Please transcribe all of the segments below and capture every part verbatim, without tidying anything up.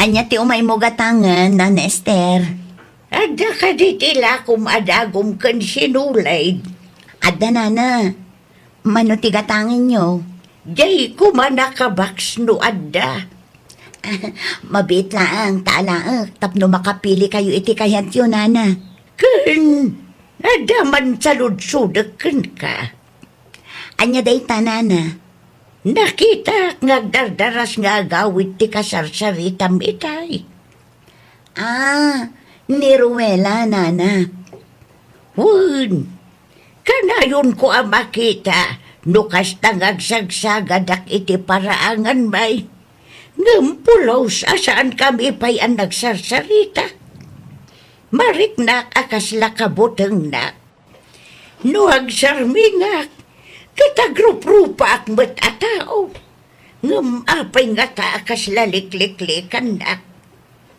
Ania ti umaymo gatangen, Nana Ester? Adda kadi ti lakom a dagom ken sinulid? Adda, Nana. Mano ti gatangenyo? Diay koma nakabaks no adda. Mabiit laeng ta alaek tapno makapili kayo iti kayatyo, Nana. Ken, adda man saludsodek kenka. Ania dayta, Nana? Nakitak nga agdardaras nga agawid ti kasarsaritam itay. Ah, ni Ruela, Nana. Wen, kanayonko a makita no kasta nga agsagsagadak iti paraangan, may. Ngem pulos a saankami pay a nagsarsarita. Mariknak a kasla kabutengnak. No agsarmingak, ket agruprupaak met a tao. Ngem apay ngata a kasla likliklikannak?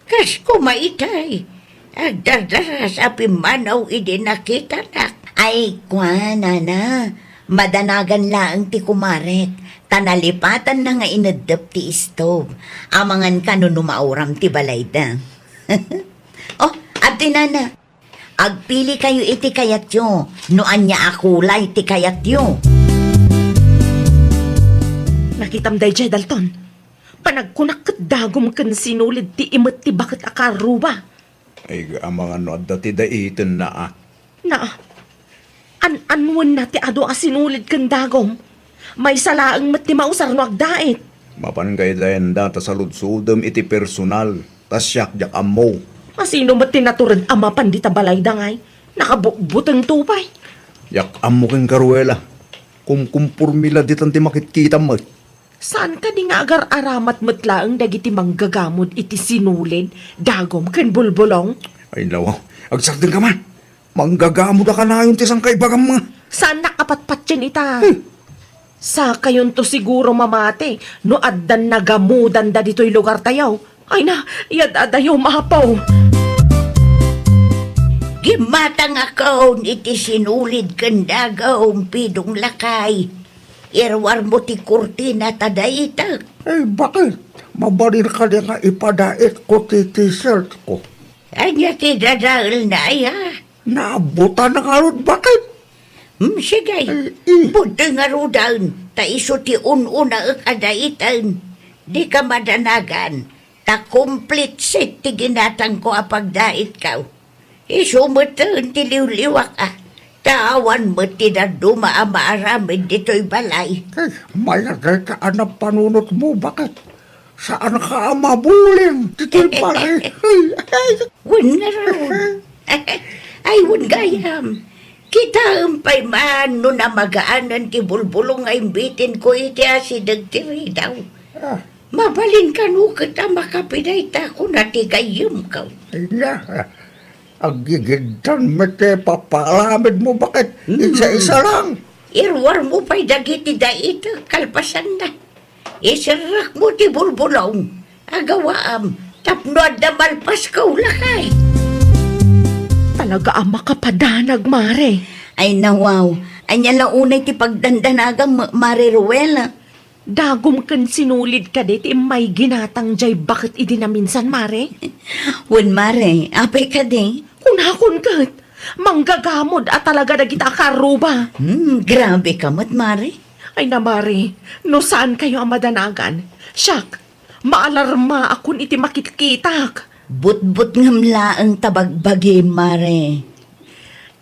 Kas koma itay, agdardaras a pimmanaw idi nakitanak. Ay, kua, Nana, madanagan laeng ti kumarek, ta nalipatanna nga ineddep ti istove. Amangan kano no mauram ti balayda. Oh, adtoy, Nana. Agpili kayo iti kayatyo, no ania a kulay ti kayatyo. Nakitam daydiay, Dalton? Panagkunak ket dagom ken sinulid ti imet ti baket a karruba. Ay, amangan no adda ti daitenna, a. Na, an-anwenna ti adu a sinulid ken dagom. Maysa laeng met ti mausar no agdait. Mapan kaydayanda ta saludsodem iti personal, ta siak diak ammo. Asino met ti natured a mapan dita balayda ngay? Nakabutbutengto pay. Diak ammo kenka, Ruela. Kumkumpormi la ditan ti makitkitam met. Saan kadi nga agar-aramat met laeng dagiti manggagamod iti sinulid, dagom, ken bulbulong? Ay, nawaw. Agsardengka man. Manggagamod a kanayon ti sangkaibagam nga. Saannak a patpatien ita. Hmm. Sakayonto siguro mamati no addan nagamodanda ditoy lugartayo. Ay na, yad-adayo, Apo. Gimmatangakon iti sinulid ken dagom, Pidong lakay. Iruarmo ti kurtina ta daitek. Ay, baket? Mabalin kadi nga ipadaitko ti t-shirtko? Ania ti dadaelna, aya? Naabutan na ngarud, baket? Hmm, sige. Ay, eh. Budtoy ngaruden, ta isu ti un-unaek a daiten. Dika madanagan, ta complete set ti ginatangko a pagdaitko. Isu metten ti liwliwak, a, ta awan met ti dadduma a maaramid ditoy balay. Ay, mayat dayta a napanunotmo, baket? Saanka a mabuling ditoy balay? Ay, ay. Wen ngarud. Ay, wen gayam. Kitaem pay man no namagaanen ti bulbulong nga imbitenko iti asideg ti ridaw. Ah. Mabalin kano ket a makapidayta, kuna ti gayyemko. Ay na, aggigiddan met ti papaaramidmo, baket? Hmm. Isa-isa lang. Iruarmo pay dagiti daitek kalpasanna. Iserrekmo ti bulbulong. Agawaam, tapno adda malpasko, lakay. Talaga a makapadanag, Mare. Ay, nawaw. Ania la unay ti pagdandanagam, Mare Ruela? Dagom ken sinulid kadi ti immay ginatang jay baket idi naminsan, Mare? Wen, Mare, apay kadi? Kunakon ket, manggagamod a talaga dagita a karruba. Hmm, grabe ka met, Mare. Ay na, Mare, no saan kayo a madanagan, siak, maalarmaakon iti makitkitak. Butbut ngem laeng ta bagbagim, Mare.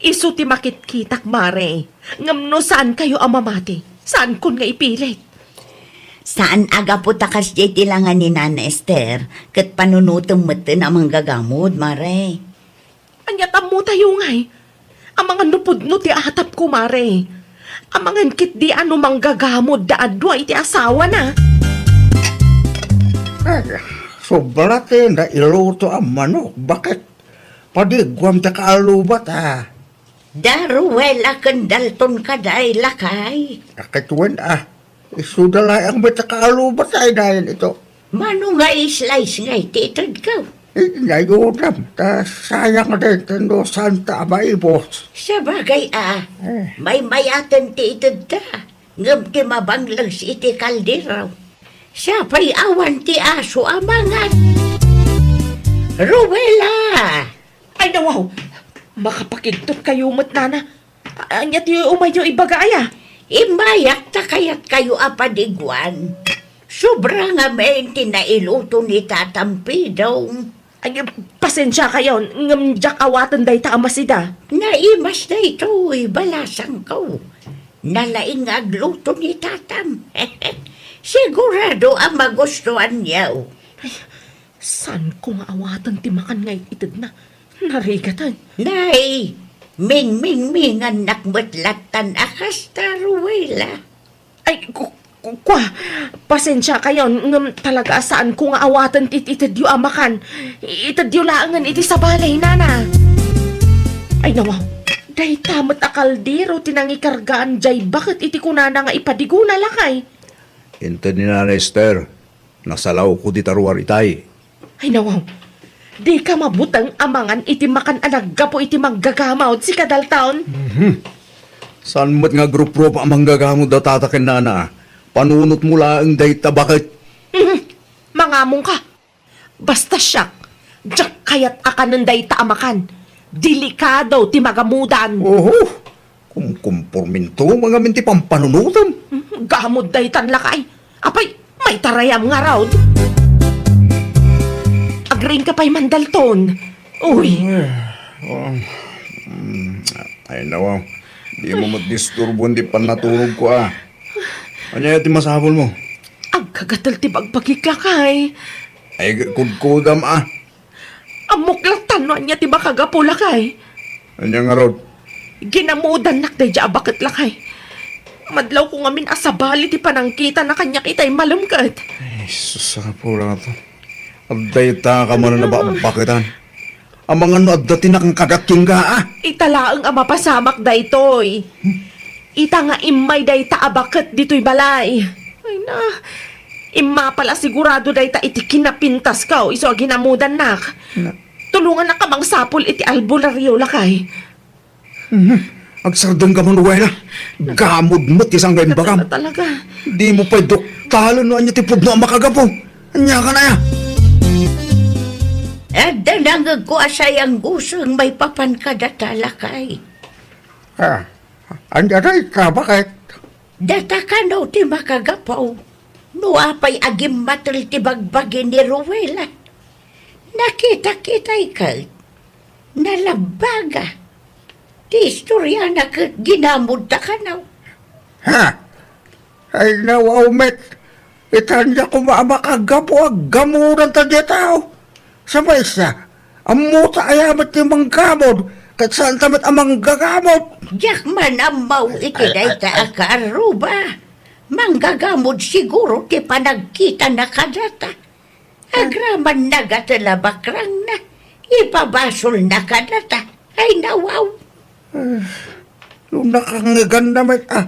Isu ti makitkitak, Mare. Ngem no saan kayo a mamati, saankon nga ipilit. Saan a gapu ta kasdiay ti langa ni Nana Ester, ket panunotem metten a manggagamod, Mare. Ania tammo tayo ngay? Amangan no pudno ti atapko, Mare. Amangan ketdi a no manggagamod da a dua iti asawana. Ay, sobra ti nailuto a manok. Baket? Padiguam ti kaalubat, a. Da Ruela ken Dalton kadi, lakay. Ket wen, a. Isuda laeng met ti kaalubat, a, dayen ito. Mano nga i-slice nga iti itedko? Eh, nayudam, ta sayang dayta no santa a maibos. Sabagay, a, eh, maymayaten ti itedta, ngem ti mabangles iti kaldero. Siapay awan ti aso a mangan. Ruela! Ay, nawaw! Makapakigtot kayo met, nana. A-, ania ti umayyo ibaga, aya? Immayak ta kayat kayo a padiguan. Sobra ngamin ti nailuto ni Tatang Pidong. Ay, pasensia kayon, ngem diak awaten dayta a masida. Naimas daytoy, balasangko. Nalaing nga agluto ni Tatang. Sigurado a magustuanyo. Saanko nga awaten ti makan nga it-itedna. Narigaten. Nay, mingmingmingannak met lattan a kasta, Ruela. Ay, ku-, ku-, kua, pasensia kayon, ngem talaga a saanko nga awaten ti it-itedyo a makan. Itedyo laengen iti sabali, nana. Ay, nawaw, dayta met a kaldero ti nangikargaan jay baket iti kunana nga ipadigona, lakay. Inted ni Nana Ester. Nasalawko dita ruar itay. Ay, nawaw. Dika mabuteng a mangan iti makan a naggapu iti manggagamod, sika, Dalton. Mhm. Saan met nga agruprupa a manggagamod a tata ken nana? Panunotmo laeng dayta baket. Mhm. Mangamongka. Basta siak, diak kayat a kanen dayta a makan. Delikado ti magamudan. Oho. Kumkumporminto ngamin ti pampanunotam. Hmm, gamod daytan, lakay. Apay, maitarayam ngarud. Agriingka pay man, Dalton. Uy. Ay, um, mm, ay, nawa. Dimo met disturboen ti pannatulogko, a. Ania ti masapulmo? Agkagatel ti bagbagik, lakay. Ay, kudkudam, a. Ammok lattan no ania ti makagapu, lakay. Ania ngarud? Ginamudannak daydiay a baket, lakay. Madlawko ngamin a sabali ti panangkitana kaniak itay malem ket. Ay, sus, a pulata. Adda ita ka manen a ba-, baketan. Amangan no adda ti nakangkagat kenka, a? Ita laeng a mapasamak daytoy. Ita nga immay dayta a baket ditoy balay. Ay na, immapal a sigurado dayta iti kinapintasko isu a ginamudannak. Na- Tulongannak a mangsapul iti albularyo, lakay. Mhm. Agsardengka man, Ruela. Gamod met ti saan nga imbagam. Talaga. Dimo pay duktalen no ania ti pudno a makagapu. Ania ka na, ya? Adda nangegko a sayang guseng maipapan kadata, lakay. Ah, ania dayta, baket? Data kano ti makagapu no apay a gimmatel ti bagbagi ni Ruela? Nakitak itay ket nalabbaga. Ti istoriana ket ginamodta kano. Ha? Ay, nawaw met. Ita ania koma a makagapu a gamudan ta diay tao. Sapay sa, ammota aya met ti manggamod, ket saanta met a manggagamod. Diak man ammo iti dayta a kaarruba. Manggagamod siguro ti panagkitana kadata. Agraman nagatel a bakrangna, ipabasolna kadata. Ay, nawaw. Ah, no nakangngeganna met, a,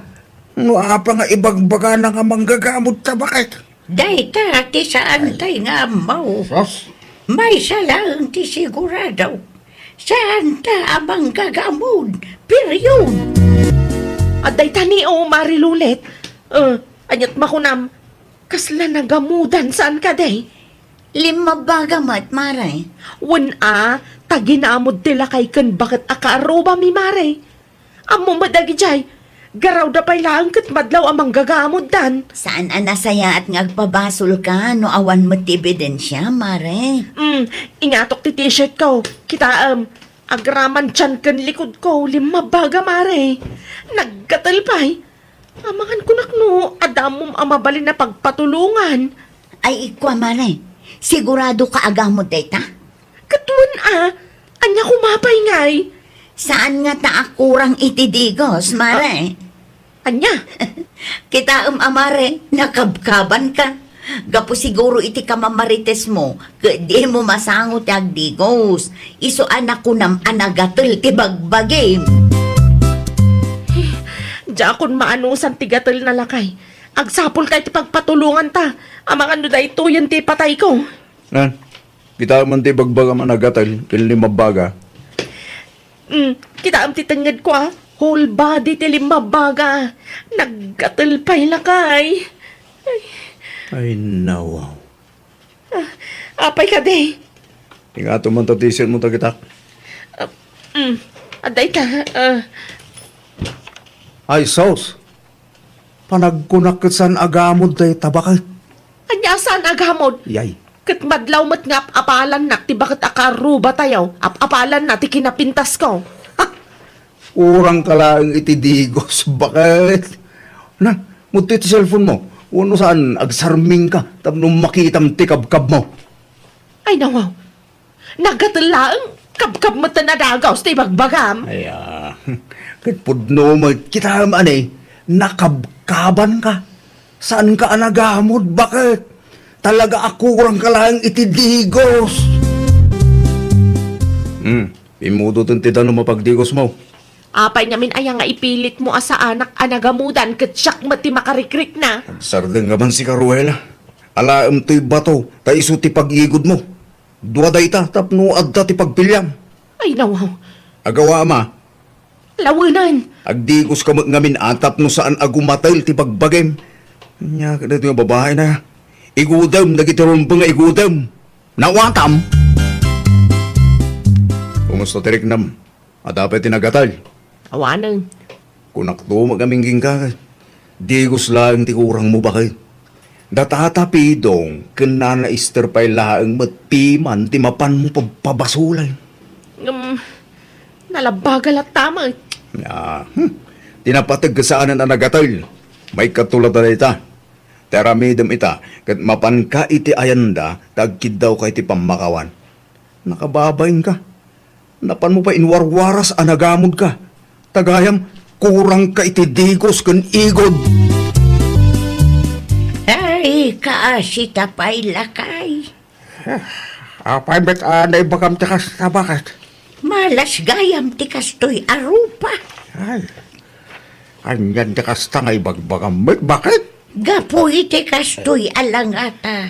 no apa nga ibagbagana nga manggagamod ta baket? Dayta ti saantay nga ammo. Sus. Maysa laeng ti sigurado. Saanta a manggagamod. Period. Adda itay ni, o, Mari Lulet. Eh, aniat makunam? Kasla nagamudan, saan kadi? Limmabbaga met, Mare. Wen a, ta ginamod ti lakay ken baket a kaarrubami, Mare. Ammom met dagidiay, garawda pay laeng ket madlaw a manggagamoddan. Saan a nasayaat nga agpabasolka no awan met ti ebidensia, Mare. Hmm, ingatok ti t-shirtko. Kitaem, agraman tian ken likodko, limmabbaga, Mare. Naggatel pay. Amangan kunak no adda ammom a mabalin a pagpatulongan. Ay, ikua, Mare, siguradoka a gamod dayta? Ket wen a, ania koma pay ngay? Saan ngata a kurang iti digos, Mare? Ah, ania? Kitaem a, Mare, nakabkabanka. Gapu siguro iti kamamaritesmo, ket dimo masango ti agdigos. Isu a nakunam a nagatel ti bagbagim. Diakon maanusan ti gatelna, lakay. Agsapulka iti pagpatulonganta. Amangan no daytoyen ti ipatayko. Nan, kitaem man ti ibagbagam a nagatel ken limmabbaga. Hmm, kitaem ti tengngedko, a. Whole body ti limmabbaga. Naggatel pay, lakay. Ay. Ay, nawaw. Ah, apay kadi? Ingato man ta ti isenmo dagita. Ah, mm. Adda ita, ah. Ay, sus! Panagkunak ket saan agamod dayta baket. Ania saan agamod? Yay. Ket madlaw met nga ap-apalannak ti baket a karrubatayo, ap-apalanna ti kinapintasko. Kurangka laeng iti digos, baket. Na, mudto iti cellphone mo. Wenno saan, agsarmingka tapno makitam ti kabkabmo. Ay, nawaw. Naggatel laeng, kabkab met ti nadagaw ti ibagbagam. Ay, ah, ket pudno met, kitaem, ani, nakabkabanka. Saanka a nagamod, baket? Talaga a kurangka laeng iti digos. Hmm, immudoten ti danum a pagdigosmo. Apay ngamin aya nga ipilitmo a saanak a nagamodan ket siak met ti makarikrikna? Agsardeng nga man sika, Ruela. Alaem toy bato, ta isu ti pag-igudmo. Dua dayta tapno adda ti pagpiliam. Ay, nawaw. Agawam a. Lawenen. Agdigoska met ngamin a tapno saan a gumatel ti bagbagim. Ania kadagitoy nga babaina? Igudem dagiti rumbeng nga igudem. Nawatam. Kumusta ti riknam? Adda pay ti naggatel? Awanen. Kunakto met ngamin kenka, digos laeng ti kurangmo, baket. Da Tata Pidong ken Nana Ester pay laeng met piman ti mapanmo pagpabasolay. Ngem, nalabbaga latta met. Ah, hmm. Ti napateg ket saanen a naggatel. Maikkato latta dayta. Ti aramidem ita, ket mapanka iti ayanda ta agkiddawka iti pammakawan. Nakababainka. Napanmo pay inwarwaras a nagamodka. Ta gayam, kurangka iti digos ken igud. Ay, kaasita pay, lakay. Apay met a naibagam ti kasta, baket? Malas gayam ti kastoy a rupa. Ay, anian ti kasta nga ibagbagam met, baket? Gapu iti kastoy a langata,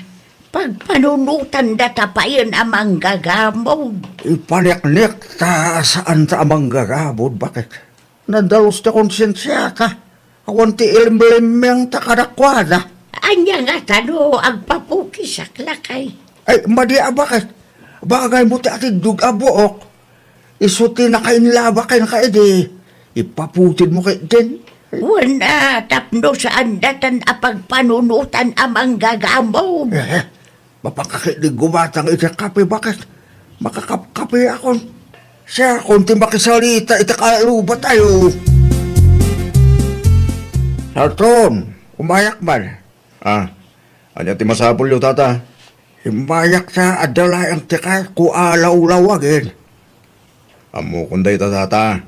pagpanunotan data payen a manggagamod. Ipaniknik ta saanta a manggagamod, baket? Nadalus ti konsensiata. Awan ti ilimlimmingta kadakuada. Ania ngata no agpapukisak, lakay? Ay, madi a, baket. Bagaymo ti atiddog a buok. Isu ti nakainlaba kenka idi ipaputidmo ketdin. Wen a, tapno saandatan a pagpanunotan a manggagamod. Eh, mapanka ketdi gumatang iti kape, baket? Makakapkapeakon. Siakon ti makisalita iti kalubatayo. Sarton, umayak man. Ah, ania ti masapulyo, tata? Immayak ta adda laeng ti kayatko a lawlawagen. Ammokon dayta, tata.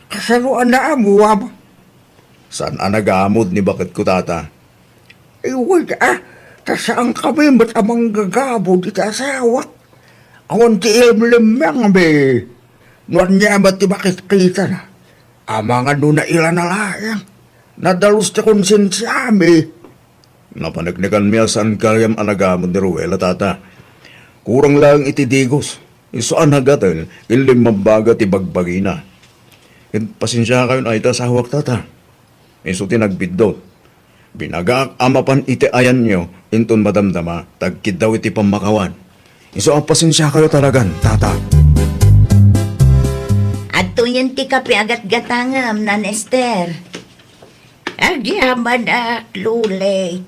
Kasano a naamuam? Saan a nagamod ni baketko, tata? Iway, ah, ta saankami met a manggagamod iti asawak. Awan ti ilimlimmingmi. No ania met ti makitkitana, amangan no nailana laeng. Nadalus ti konsensiami. Napaneknekanmi a saan gayam a nagamod ni Ruela, tata. Kurang laeng iti digos. Isu a nagatel, ket limmabbaga ti bagbagina. Ket pasensiakayon a ita asawak, tata. Isu ti nagbiddut. Binagaak a mapan iti ayanyo, inton madamdama, ta agkiddaw iti pammakawan. Isu a pasensiakayo talagan, tata. Adtoyen ti kape a gatgatangam, Nan Ester. Agyamanak, Lulay.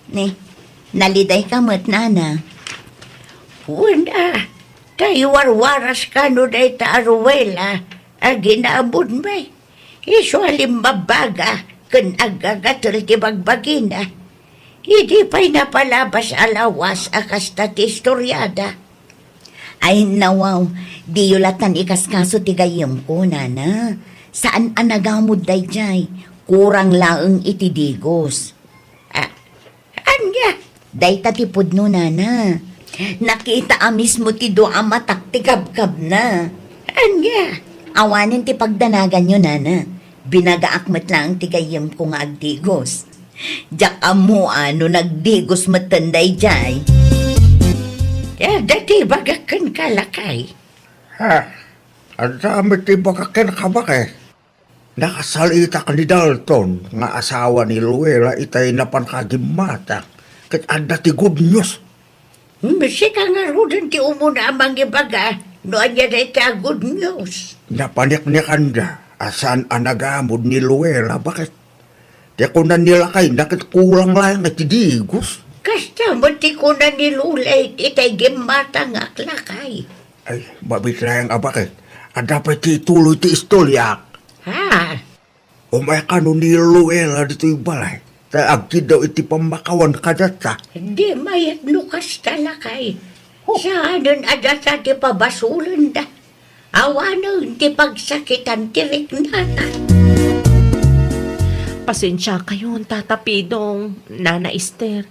Ni, nalidayka met, nana. Wen a, ta iwarwaras kano dayta a Ruela a ginamodmi. Isu a limmabbaga ken aggagatel ti bagbagina. Idi pay napalabas a lawas a kasta ti istoriada. Ay, nawaw, diyo latan ikaskaso ti gayyemko, nana. Saan a nagamod daydiay. Kurang laeng iti digos. A-, ania? Dayta ti pudno, nana. Nakita a mismo ti dua a matak ti kabkabna. Ania? Awanen ti pagdanaganyo, nana. Binagaak met laeng ti gayyemko nga agdigos. Diak ammoan no nagdigos metten daydiay. Adda ti ibagak kenka, lakay. Ha? Adda met ti ibagak kenka, baket? Nakasalitak ni Dalton nga asawa ni Luella itay napan kagimmatak, ket adda ti good news. Hmm, sika ngaruden ti umuna a mangibaga no ania dayta a good news. Napaniknikanda a saan a nagamod ni Luella, baket? Ti kuna ni lakay, naket kulang laeng iti digos. Kasta met ti kuna ni Lulay, itay gimmatangak, lakay. Ay, mabit laeng a baket. Adda pay ti ituloy ti istoryak. Ha? Umay kano ni Luella ditoy balay, ta agkiddaw iti pammakawan kadata. Di mayat no kasta, lakay. Saanen a data ti pabasolenda. Awanen ti pagsakitan ti riknana. Pasensiakayon, Tata Pidong, Nana Ester.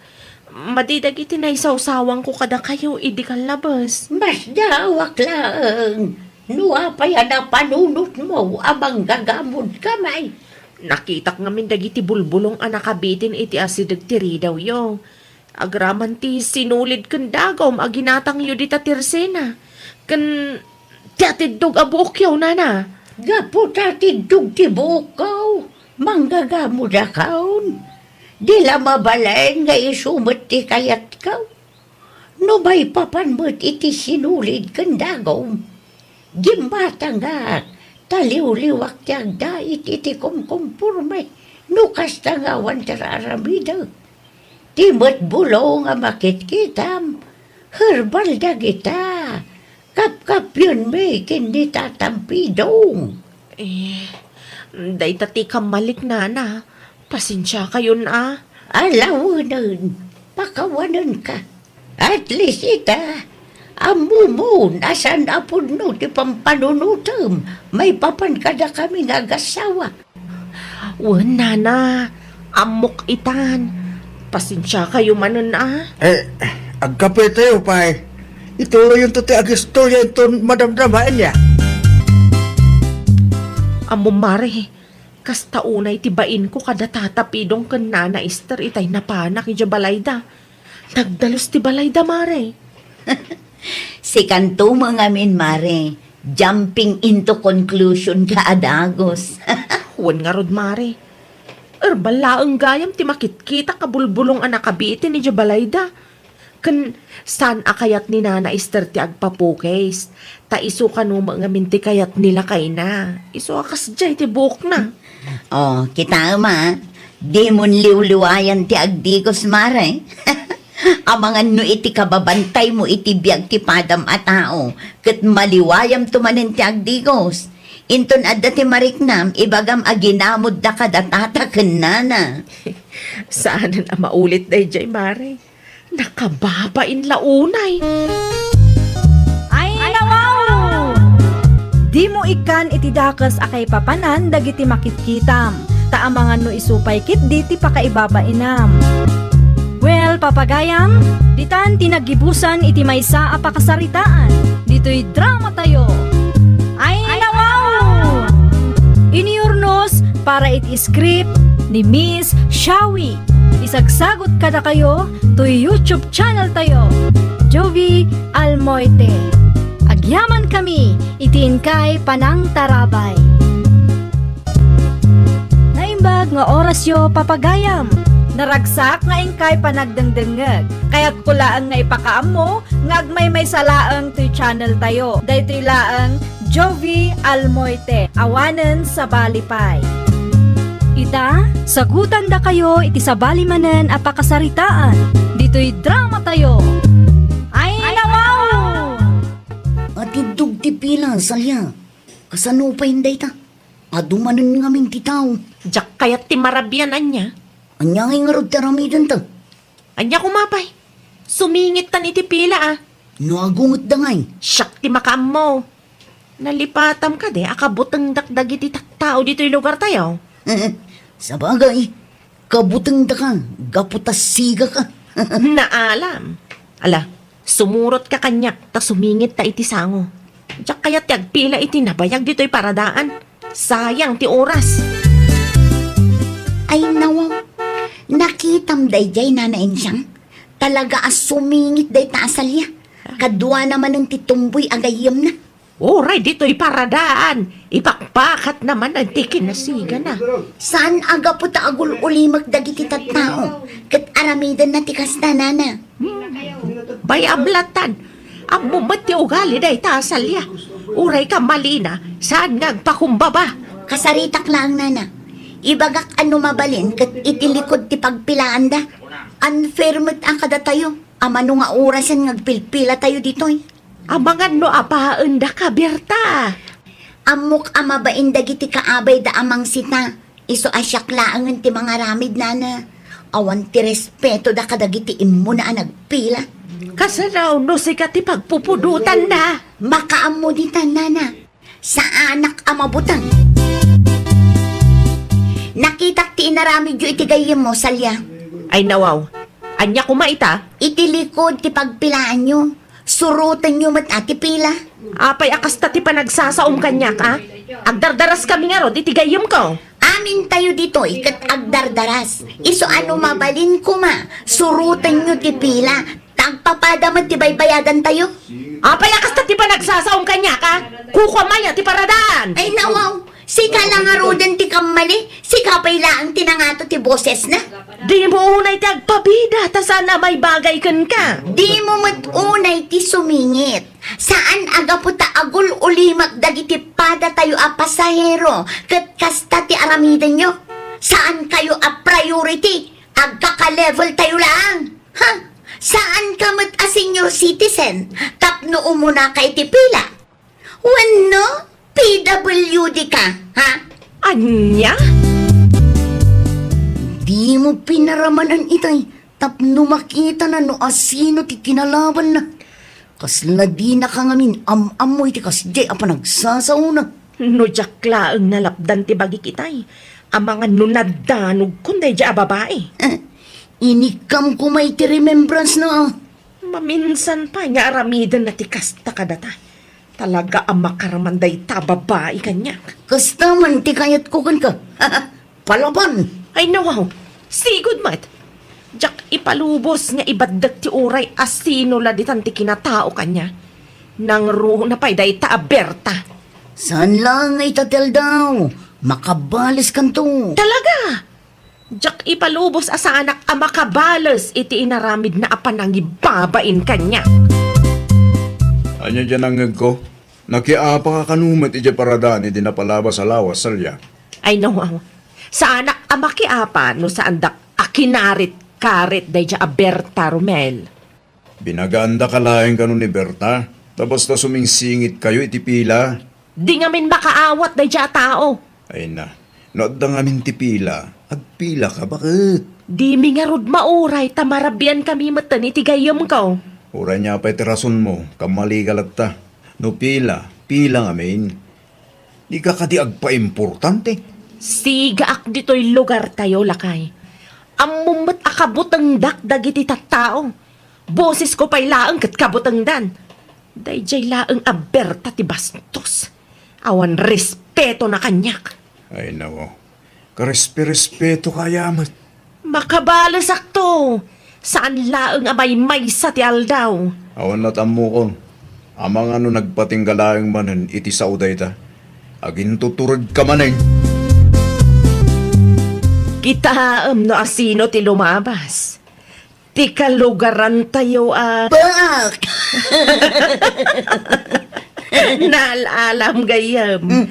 Madi dagiti naisawsawangko kadakayo idi kallabes. Masdaawak laeng. No apay a napanunotmo a manggagamodka, may? Nakitak ngamin dagiti bulbulong a nakabitin iti asideg ti ridawyo. Agraman ti sinulid ken dagum a ginatangyo dita ti resena. Ken ti atiddog a buokyo, nana. Gapu ta atiddog ti buokko, manggagamodakon. Di la mabalin nga isu met ti kayatko. No maipapan met iti sinulid ken dagum, gimmatangak, ta liwliwak ti agdait iti kumkumporme no kasta nga awan ti ar-aramidek. Ti met bulong a makitkitam, herbal dagita. Kapkappienmi ken ni Tata Pidong. Eh, dayta ti kammalik, nana. Pasensiakayon a. Alawenen, pakawanenka. At least ita, ammomon a saan a pudno ti pampanunotem maipapan kadakami nga agassawa. Wen, nana, ammok itan. Pasensiakayo manen a. Eh, agkapitayo pay. Ituloyonto ti agistorya inton madamdama, ania? Ammom, mare, kasta unay ti bainko kada Tata Pidong ken Nana Ester itay napanak idiay balayda. Nagdalus ti balayda, mare. Sikanto met ngamin, mare. Jumping into conclusion ka a dagus. Wen ngarud, mare. Erbal laeng gayam ti makitkitak a bulbulong a nakabitin idiay balayda. Ken saan a kayat ni Nana Ester ti agpapukis. Ta isu kano met ngamin ti kayat ni lakayna. Isu a kasdiay ti buokna. Oh, kitaem a, dimon liwliwayan ti agdigos, mare. Amangan no iti kababantaymo iti biag ti padam a tao, ket maliwayamto manen ti agdigos. Inton adda ti mariknam, ibagam a ginamodda kada tata ken nana. Saanen a maulit daydiay, mare. Nakababain la unay. Ay, nawaw! Dimo ikkan iti dakes a kaipapanan dagiti makitkitam, ta amangan no isu pay ketdi ti pakaibabainam. Well, papagayam, ditan ti naggibusan iti maysa a pakasaritaan ditoy dramatayo. Ay, nawaw! Iniyurnos para iti script ni Miss Shawi. Isagsagot kadakayo toy YouTube channel tayo, Jovi Almoite. Agyaman kami iti inkay panangtarabay. Naimbag nga orasyo, papagayam. Naragsak nga inkay panagdengdengngeg. Kayatko laeng nga ipakaammo nga agmaymaysa laeng toy channel tayo. Daytoy laeng Jovi Almoite, awanen sabali pay. Ita, sagutandakayo iti sabali manen a pakasaritaan ditoy dramatayo. Ay, nawaw! Atiddog ti pila, Salia. Kasano pay dayta? Adu manen ngamin ti tao. Diak kayat ti marabian, ania? Ania ngay ngarud ti aramidenta? Ania koma pay? Sumingittan iti pila, a. No agungetda ngay? Siak ti makaammo. Nalipatam kadi a kabutengdak dagiti tattao ditoy lugartayo? Sabagay, kabutengdaka gapu ta sigaka. Naalam. Ala, sumurotka kaniak ta sumingitta iti sango. Diak kayat ti agpila iti nabayag ditoy paradaan. Sayang ti oras. Ay, nawaw. Nakitam daydiay, Nana Ensyang? Talaga a sumingit dayta a Salia. Kaduana manen ti tumboy a gayyemna. Uray ditoy paradaan, ipakpakatna manen ti kinasigana. Saan a gapu ta agul-ulimek dagiti tattao, ket aramidenna ti kasta, nana. Hmm. Bay-am lattan. Ammom met ti ugali dayta a Salia. Uray kammalina, saan nga agpakumbaba. Kasaritak laeng, nana. Ibagak a no mabalin ket iti likud ti pagpilaanda. Unfair met a kadatayo. Amano nga orasen nga agpilpilatayo ditoy? Amangan no apaendaka, Berta. Ammok a mabain dagiti kaabayda a mangsita. Isu a siak laengen ti mangaramid, nana. Awan ti respetoda kadagiti immuna a nagpila. Kasano no sika ti pagpupudotanna? Makaammo ditan, nana. Saanak a mabuteng. Nakitak ti inaramidyo iti gayyemmo, Salia. Ay, nawaw. Ania koma ita? Iti likud ti pagpilaanyo. Surotenyo met a ti pila. Apay a kasta ti panagsasaom kaniak, a? Agdardaraskami ngarud iti gayyemko. Amintayo ditoy ket agdardaras. Isu a no mabalin koma, surotenyo ti pila. Tagpapada met ti baybayadantayo. Apay a kasta ti panagsasaom kaniak, a? Kukuam aya ti paradaan? Ay, nawaw. Sika la ngaruden ti kammali. Sika pay laeng ti nangato ti bosesna. Dimo unay ti agpabida ta saan a maibagay kenka. Dimo met unay ti sumingit. Saan a gapu ta agul-ulimek dagiti padatayo a pasahero ket kasta ti aramidenyo. Saankayo a priority. Agkaka-level tayo laeng. Ha? Saanka met a senior citizen tapno umunaka iti pila? Wenno P W D ka, ha? Ania? Dimo pinaramanan itay tapno makitana no asino ti kinalabanna. Kasla dinaka ngamin am-ammo iti kasdiay a panagsasaona. No diak laeng nalapdan ti bagik itay, amangan no nadanogkon daydiay a babai. Eh, inikkam koma iti remembrance na, a. Maminsan pay nga aramidenna ti kasta kadata. Talaga a makaraman dayta a babai kaniak. Kasta man ti kayatko kenka. Palaban! Ay, nawaw! Sigud met! Diak ipalubos nga ibaddek ti uray a sino la ditan ti kinatao kaniak. Nangruna pay dayta a Berta. Saan laeng nga ita ti aldaw? Makabaleskanto. Talaga! Diak ipalubos a saanak a makabales iti inaramidna a panangibabain kaniak. Ania diay nangngegko? Nakiapaka kano met idiay paradaan idi napalabas a lawas, Salia? Ay, nawaw. Saanak a makiapa no saandak a kinarit-karit daydiay a Berta, Romel. Binagaandaka laeng kano ni Berta, ta basta sumingsingitkayo iti pila. Di ngamin makaawat daydiay a tao. Ay na, no adda ngamin ti pila, agpilaka, baket? Dimi ngarud mauray ta marabiankami metten iti gayyemko. Uray nia pay ti rasonmo, kammalika latta. No pila, pila ngamin. Dika kadi agpaimportante? Sigaak ditoy lugartayo, lakay. Ammom met a kabutengdak dagiti tattao. Bosesko pay laeng ket kabutengdan. Daydiay laeng a Berta ti bastos. Awan respetona kaniak. Ay, nako. Karespe-respetoka aya met. Makabalesakto. Saan laeng a maymaysa ti aldaw. Awan lat ammokon. Amangan no nagpatingga laeng manen iti sao dayta. Agintuturedka manen. Kitaem no asino ti lumabas. Ti kalugarantayo a Bak! Naal-alam gayyem. Mm.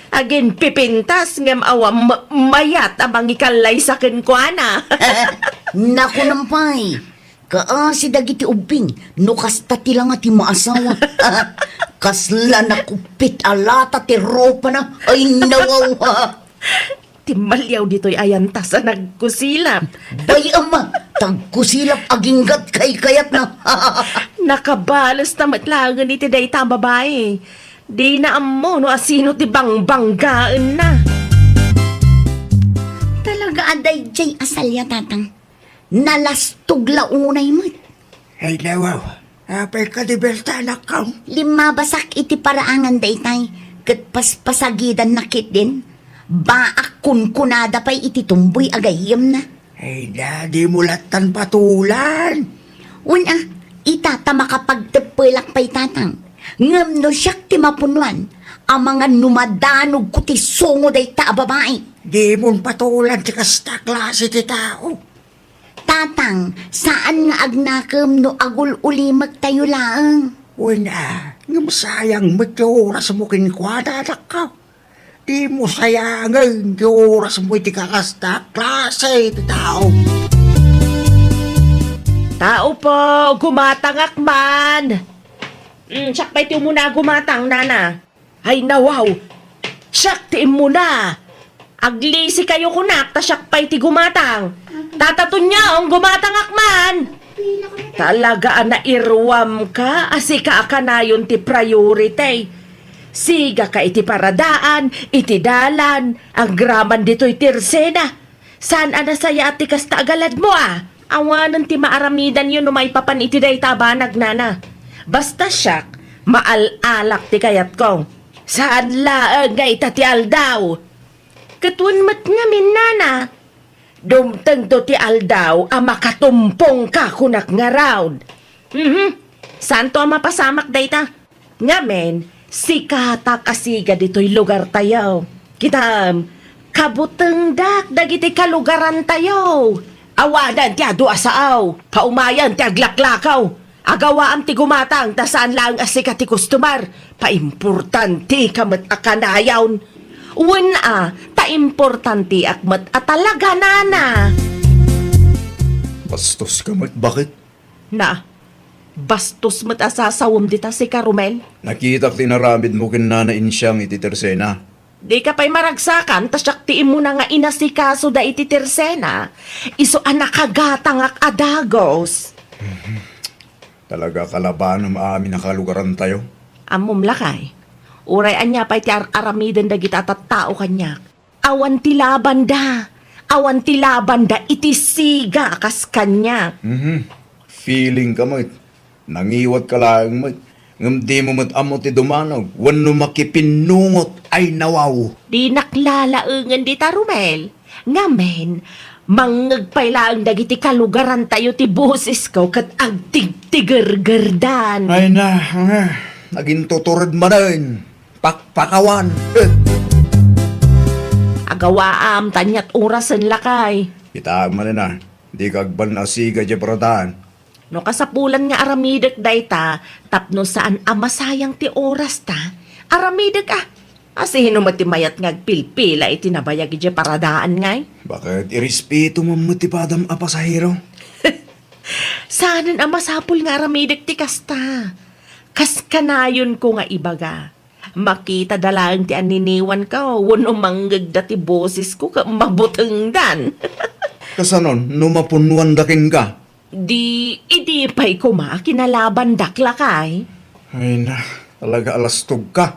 Aginpipintas ngem awan ma-, mayat a mangikallaysa kenkuana. Naku, nampay. Kaasi dagiti ubbing, no kasta ti langa ti maasawa. Kasla nakuppit a lata ti ropana. Ay, nawawa. Timmaliaw ditoy ayantas a nagkusilap. Bay, ama, tagkusilap aginggat kaykayatna. Nakabalesta met laengen iti dayta a babai. Dina ammo no asino ti bangbanggaenna. Talaga a daydiay a Salia, tatang. Nalastog la unay met. Ay, nawaw. Apay kadi Berta, anakko? Limmabasak iti paraangan daytay, ket paspasagidanna ketdin. Baak kunkunada pay iti tumboy a gayyemna. Ay, na, dimo lattan patulan. Wen a, ita ta makapagteppelak pay, tatang. Ngem no siak ti mapunuan, amangan no madanogko ti sungo dayta a babai. Dimon patulan ti kasta klase ti tao. Tatang, saan nga agnakem no agul-ulimektayo laeng? Wen a, ngem sayang met ti orasmo kenkuana, anakko. Dimo sayangen ti orasmo iti kakasta a klase ti tao. Tao po, gumatangak man. Mm, siak pay ti umuna a gumatang, nana. Ay, nawaw! Siak ti immuna! Aglisikayo kunak, ta siak pay ti gumatang. Tata Tonyong, gumatangak man! Talaga a nairuamka a sika a kanayon ti priority. Sigaka iti paradaan, iti dalan, agraman ditoy tersena. Saan a nasayaat ti kasta a galadmo a? Awanen ti maaramidanyo no maipapan iti dayta a banag, nana. Basta siak, maal-alak ti kayatko. Saan laeng nga ita ti aldaw. Ket wen met ngamin, nana. Dumtengto ti aldaw a makatumpongka kunak ngarud. Mhm. Saanto a mapasamak dayta. Ngamin, sikatak a siga ditoy lugartayo. Kitam, kabutengdak dagiti kalugarantayo. Awanen ti adu a sao, paumayen ti aglaklakaw. Agawaam ti gumatang ta saan laeng a sika ti customer. Paimportantika met a kanayon. Wen a, ta importantiak met a talaga, nana. Bastoska met, baket? Na, bastos met a sasawem dita sika, Romel. Nakitak ti inaramidmo ken Nana Insiang iti tersena. Dika pay maragsakan ta siak ti immuna nga inasikasoda iti tersena, isu a nakagatangak a dagus. Talaga a kalabanam amin a kalugarantayo. Ammom, lakay, uray ania pay ti ar-aramiden dagiti a tattao kaniak, awan ti labanda. Awan ti labanda iti siga a kas kaniak. Mhm. Feelingka met. Nangiwatka laeng met. Ngem dimo met ammo ti dumanaw wenno makipinnungot. Ay, nawaw. Dinak lalaengen dita, Romel. Ngamin, mangngeg pay laeng dagiti kalugarantayo ti bosesko ket agtigtigergerdan. Ay na, ah, nagintutured manen. Pakpakawan. Eh. Agawaam, ta aniat orasen, lakay. Kitaem manen a, dika agbalin a siga idiay paradaan. No kasapulan nga aramidek dayta, tapno saan a masayang ti orasta, aramidek a. A sino met ti mayat nga agpilpila iti nabayag idiay paradaan ngay? Baket irespetom met ti padam a pasahero. Saanen a masapul nga aramidek ti kasta. Kas kanayonko nga ibaga, makitada laeng ti anniniwanko wenno mangngegda ti bosesko ket mabutengdan. Kasanon no mapunnuanda kenka? Di, idi pay koma a kinalabandak, lakay. Ay na, talaga a lastogka.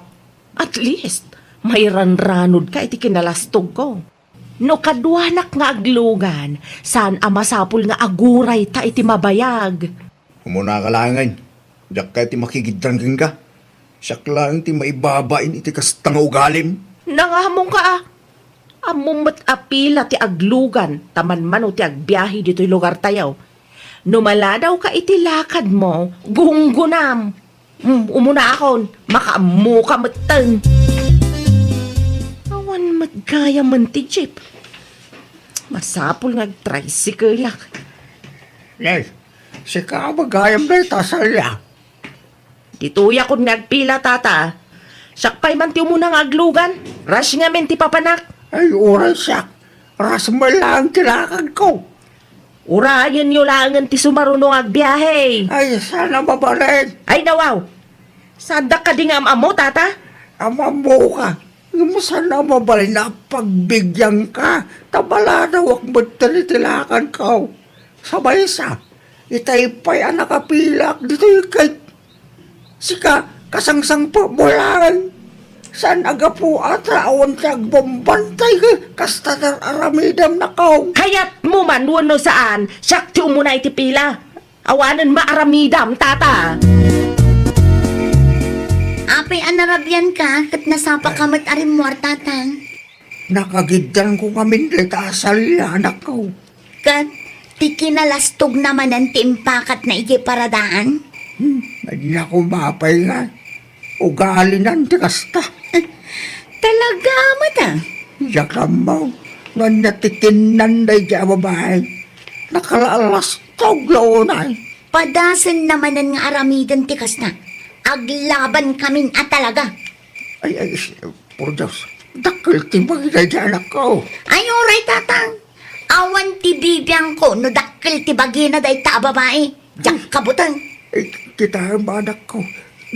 At least, mairanranodka iti kinalastogko. No kaduanak nga aglugan, saan a masapul nga agurayta iti mabayag. Umunaka laengen. Diak kayat ti makigiddan kenka. Siak laeng ti maibabain iti kasta nga ugalim. Nangahamongka a. Ammom met a pila ti aglugan ta manmano ti agbiahe ditoy lugartayo. No maladawka iti lakadmo, gunggonam. Hmm, umunaakon, makaammoka metten. Awan met gayamen ti jeep. Masapul nga agtricycle-ak. Nay, sika a gayam dayta a salya. Ditoyakon nga agpila, tata. Siak pay man ti umuna nga aglugan. Rush ngamin ti papanak. Ay, uray siak. Rush man laeng ti lakadko. Urayenyo laengen ti sumaruno nga agbiahe. Ay, saan a mabalin. Ay, nawaw. Saandak kadi nga am-ammo, tata? Am-ammoka. Ngem saan a mabalin a pagbigyanka. Ta maladawak metten iti lakadko. Sa maysa, itay pay a nakapilaak ditoy ket sika, kasangsangpetmo laeng. Saan a gapu a ta awan ti agbambantay ket kasta ti ar-aramidem, nakaw. Kayatmo man wenno saan, siak ti umuna iti pila. Awanen maaramidam, tata. Apay a narabianka ket nasapaka met a rimmuar, tatang? Nakagiddanko ngamin dayta a salya, anakko. Ket ti kinalastogna manen ti impakatna idiay paradaan? Hmm, ania koma pay nga ugalinan ti kasta. Talaga met a? Diak ammo no ania ti kinnan daydiay a babai. Nakalaalastog la unay. Padasen na manen nga aramiden ti kasta. Aglabankamin a talaga. Ay, ay, s-, por Dios, dakkel ti bagina daydi anakko. Ay, uray, tatang. Awan ti bibiangko no dakkel ti bagina dayta a babai. Diak kabuteng. Eh, kitaem, anakko,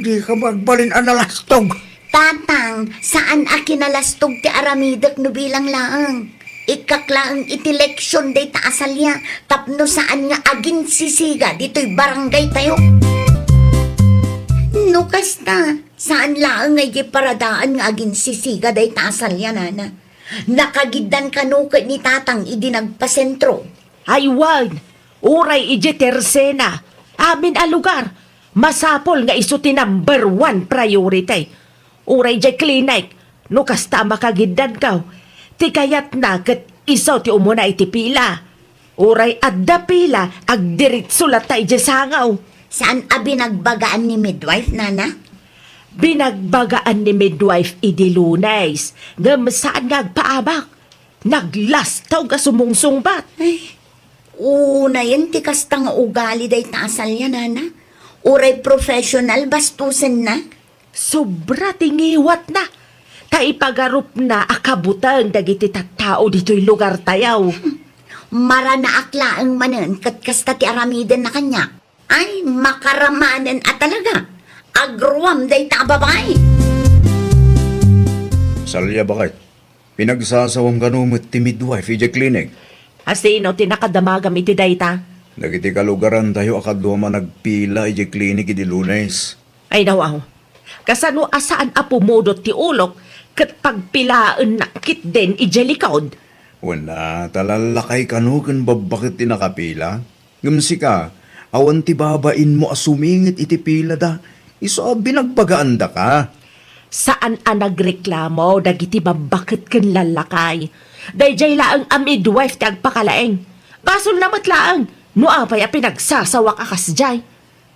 dika agbalin a nalastog. Tatang, saan a kinalastog ti aramidek no bilang laeng. Ikkak laeng iti leksion dayta a salia tapno saan nga aginsisiga ditoy barangaytayo. No kasta, saan laeng nga idiay paradaan nga aginsisiga dayta a salia, nana. Nakagiddan kano ket ni tatang idi nagpasentro. Ay wen, uray idiay tersena, amin a lugar, masapul nga isu ti number one priority. Uray idiay klinik, no kasta a makagiddanko, ti kayatna ket isu ti umuna iti pila. Uray adda pila, agdiritso latta idiay sango. Saan a binagbagaan ni midwife, nana? Binagbagaan ni midwife idi Lunes, ngem saan nga agpaabak. Naglastog a sumungsungbat. Ay, unayen ti kasta nga ugali dayta a salia, nana. Uray professional bastosenna. Sobra ti ngiwatna. Ta ipagarupna a kabuteng dagiti tattao ditoy lugartayo. Maranaak laeng manen ket kasta ti aramidenna kaniak. Ay, makaramanen a talaga. Agruam dayta a babai. Salia, baket. Pinagsasawam kano met ti midwife idiay klinik? A sino ti nakadamagam iti dayta? Dagiti kalugarantayo a kaduam a nagpila idiay klinik idi Lunes. Ay, nawaw. Kasano a saan a pumudot ti ulok ket pagpilaennak ketdin idiay likod? Wen a, ta lallakay kano ken babbaket ti nakapila? Ngem sika, awan ti babainmo a sumingit iti pilada, isu a binagbagaandaka. Saan a nagreklamo dagiti babbaket ken lallakay. Daydiay laeng a midwife ti agpakalaing. Basolna met laeng no apay a pinagsasawak a kasdiay.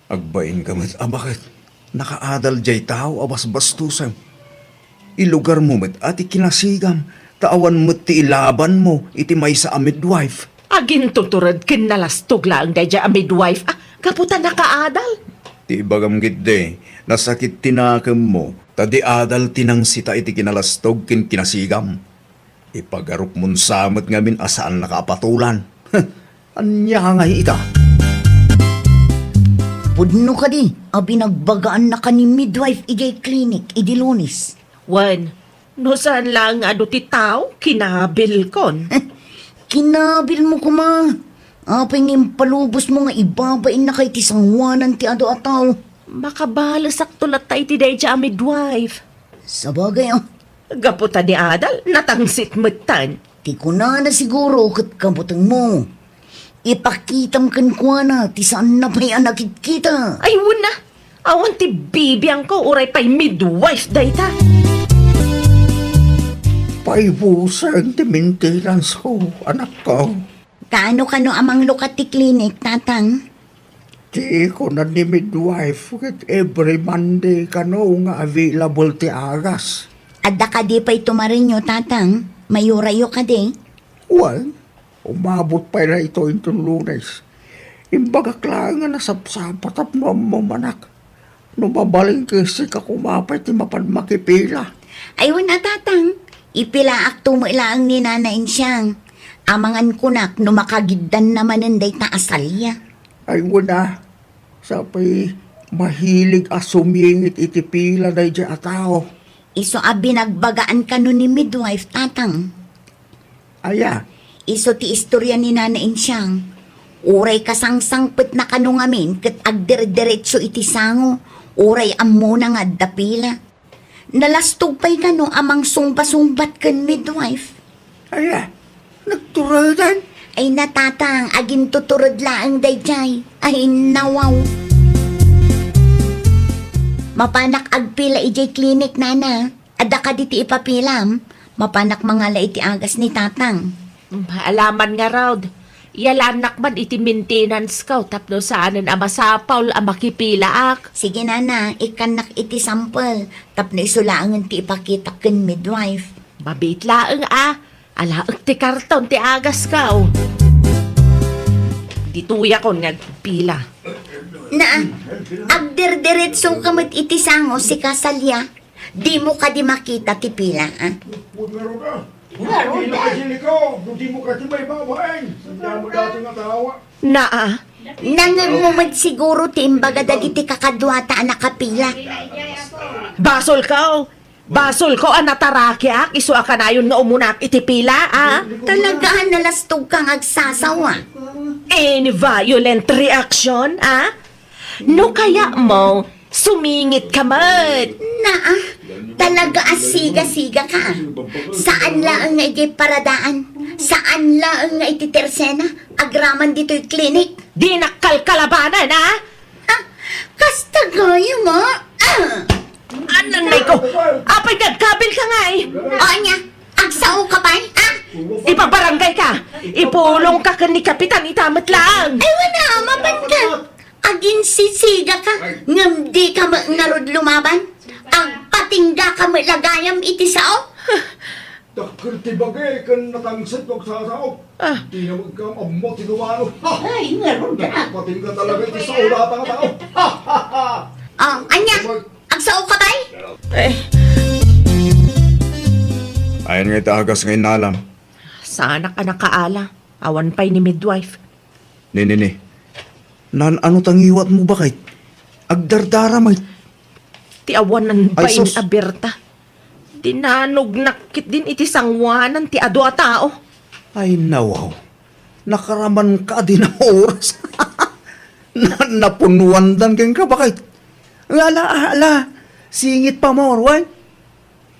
Agbainka met a baket. Nakaadal diay tao a basbastosem. Ilugarmo met a ti kinasigam, ta awan met ti ilabanmo iti maysa a midwife. Agintutured ken nalastog laeng daydiay a midwife a gapu ta nakaadal. Ti ibagam ketdi, nasakit ti nakemmo, ta di adal ti nangsita iti kinalastog ken kinasigam. Ipagarupmon sa met ngamin a saannaka a patolan. Ania ngay ita? Pudno kadi a binagbagaannaka ni midwife idiay klinik idi Lunes? Wen, no saan laeng nga adu ti tao, kinabilkon. Kinabilmo koma. Apay nga impalubosmo nga ibabainnaka iti sangoanan ti adu a tao? Makabalesakto latta iti daydiay a midwife. Sabagay, ah. Gapu ta di adal, natangsit metten. Ti kunana siguro ket kabutengmo. Ipakitam kenkuana ti saanna pay a nakitkita. Ay, wen a, awan ti bibiangko uray pay midwife dayta. Paibusen ti maintenance ko, anakko. Kaano kano a manglukat ti klinik, Tatang? Ti kuna ni midwife ket every Monday kano nga available ti agas. Adda kadi pay tumarenyo, Tatang? Mayurayo kadi? Wen, umabot pay daytoy inton Lunes. Imbagak laeng a nasapsapa tapno ammom, anak. No mabalin ket sika koma pay ti mapan makipila. Ay, wen a, Tatang. Ipilaakto met laeng ni Nana Insiang. Amangan kunak no makagiddanna manen dayta a salia. Ay, wen a. Sapay mahilig a sumingit iti pila daydiay a tao. Isu a binagbagaan kano ni midwife, Tatang. Aya? Isu ti istoria ni Nana Insiang. Uray kasangsangpetna kano ngamin ket agderderetso iti sango, uray ammona nga adda pila. Nalastog pay kano a mangsungba-sungbat ken midwife. Aya? Nagturedan? Ay, natatang, agintutured laeng daydiay. Ay, nawaw. Mapanak agpila idiay klinik, Nana. Adda kadi ti ipapilam? Mapanak mangala iti agas ni Tatang. Alaman ngarud, iyalannak man iti maintenance ko tapno saanen a masapul a makipilaak. Sige, Nana, ikkannak iti sample tapno isu laengen ti ipakitak ken midwife. Mabiit laeng a, alaek ti karton ti agas ko. Ituyakon nga agpila. Na, agderderetso ka met iti sango, sika, Salia. Dimo kadi makita ti pila, a? Ngarud, a? Naa, nangemmo met siguro ti imbaga dagiti kakaduata a nakapila. Basolko! Basolko a natarakiak isu a kanayon nga umunak iti pila, a? Talaga a nalastogka nga agsasawa. Any violent reaction, a? No kayatmo, sumingitka met. Naa, talaga a siga-siga ka. Saan laeng nga idiay paradaan. Saan laeng nga iti tersena. Agraman ditoy klinik. Dinak kalkalabanan, a? A, kasta gayam, a? A! Ananay ko! Apay nga agkabilka ngay? O, ania? Agsao ka pay, a? Ipabarangay ka! Ipulong ka ken ni Kapitan ita met laeng. Ay, wala, mapan ka. Aginsisiga ka, ngem di ka met ngarud lumaban. Agpatingga ka met la gayam iti sao. Dakkel ti bagi ken natangsit no agsasao. A. Dina met gayam ammo ti dumano. Ay, ngarud, a. Agpatingga talaga iti sao dayta nga tao. A, ania? Agsao ka pay? Eh. Ayan nga iti agas nga innalam. Saanak a nakaala. Awan pay ni midwife. Ni, ni, ni. Naan-ano ta ngiwatmo, baket? Agdardara met. Ti awanan bain a Berta. Dinanognak ketdin iti sangoanan ti adu a tao. Ay, nawaw. Nakaraman ka din a oras. Na, napunuandan kenka, baket. Ala, ala. Singit pa, Morwan.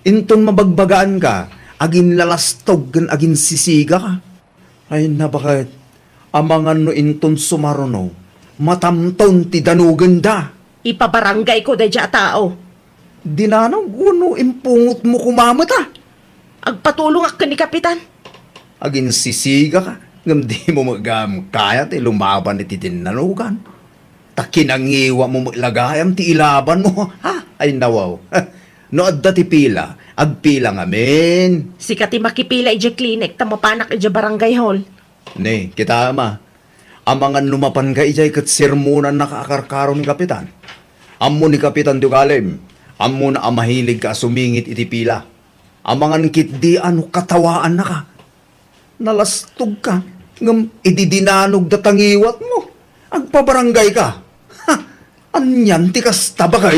Inton mabagbagaan ka, aginlalastog ken aginsisiga ka. Ay, nabaket, amangan no inton sumaruno, matamton ti danogenda. Ipabarangay ko daydiay a tao. Dinanog wenno impungotmo koma met, a? Agpatulongak ken ni Kapitan. Aginsisiga ka, ngem dimo met gayam kayat ti lumaban iti dinnanogan. Ta kinangiwatmo met la gayam ti ilabanmo. Ha? Ay, nawaw. No adda ti pila, agpila ngamin. Sika ti makipila idiay klinik ta mapanak idiay barangay hall. Ni, kitaem a. Amangan no mapanka idiay ket sermonannaka a karkaro ni Kapitan. Ammo ni Kapitan ti ugalim. Ammona a mahiligka a sumingit iti pila. Amangan ketdi a no katawaannaka. Nalastogka, ngem idi dinanogda ta ngiwatmo, agpabarangayka. Ha! Anian ti kasta, baket?